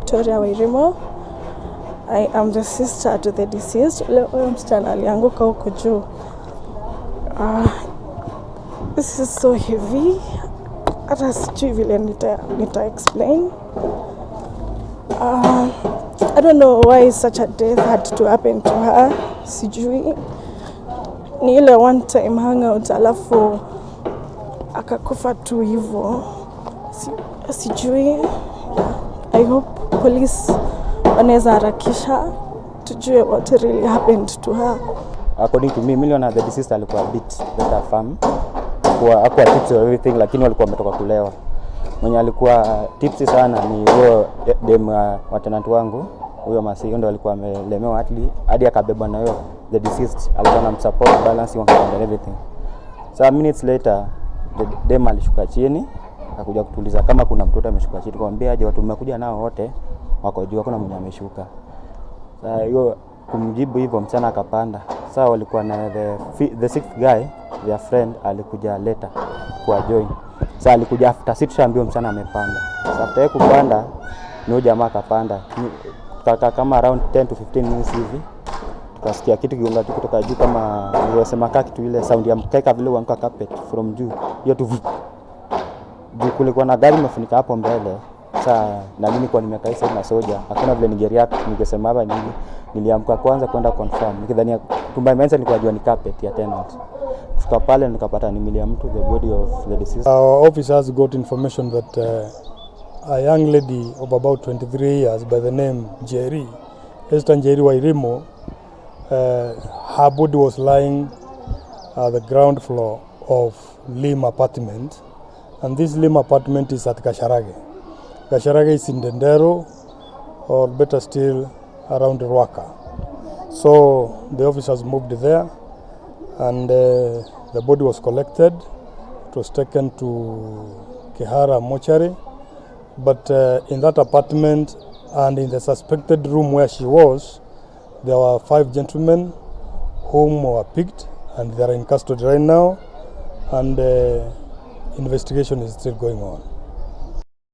Victoria Wairimo. I am the sister to the deceased. Ule huyo msichana alianguka huko juu. This is so heavy. Hata sijui vile nita explain. I don't know why such a death had to happen to her. Sijui. Ni ile one time hangout, alafu akakufa tu hivyo. Sijui. Yeah. I hope police wanaweza harakisha tujue what really happened to her. According to me, niliona the deceased alikuwa a bit better firm, kwa hakuwa tipsy or everything, lakini walikuwa wametoka kulewa. Mwenye alikuwa tipsy sana ni huyo dem wa tenant wangu, huyo Masi, ndo alikuwa amelemewa hadi akabebwa na huyo the deceased, alikuwa anamsupport balance and everything. So minutes later the dem alishuka chini, akakuja kutuliza kama kuna mtoto ameshuka chini. Tukamwambia aje, watu mmekuja nao wote wako juu, hakuna mwenye ameshuka. Sasa hiyo kumjibu hivyo, msichana akapanda. Sasa walikuwa na the sixth guy, their friend, alikuja later kuwa join. Sasa alikuja after sisi tushaambiwa msichana amepanda. Sasa after yeye kupanda, ni huyo jamaa akapanda. Tukakaa kama around 10 to 15 minutes hivi, tukasikia kitu kigonga tu kutoka juu, kama nilivyosema, kaa kitu ile sound ya mkeka vile huanguka carpet from juu, hiyo tu vup. Juu kulikuwa na gari imefunika hapo mbele. Sasa na mimi kwa nimekaa side na soja, hakuna vile ningereact, ningesema hapa nini. Niliamka kwanza kwenda confirm, nikidhania, to my mindset nilikuwa najua ni carpet ya tenant. Kufika pale nikapata ni mwili ya mtu, the body of the deceased. Our officers got information that a young lady of about 23 years by the name Jerry, Esther Njeri Wairimo, her body was lying at the ground floor of Lim apartment, and this Lim apartment is at Gacharage. Gacharage is in Ndenderu, or better still, around Ruaka. So the officers moved there, and the body was collected. It was taken to Kihara mortuary, but in that apartment and in the suspected room where she was, there were five gentlemen whom were picked, and they are in custody right now, and investigation is still going on.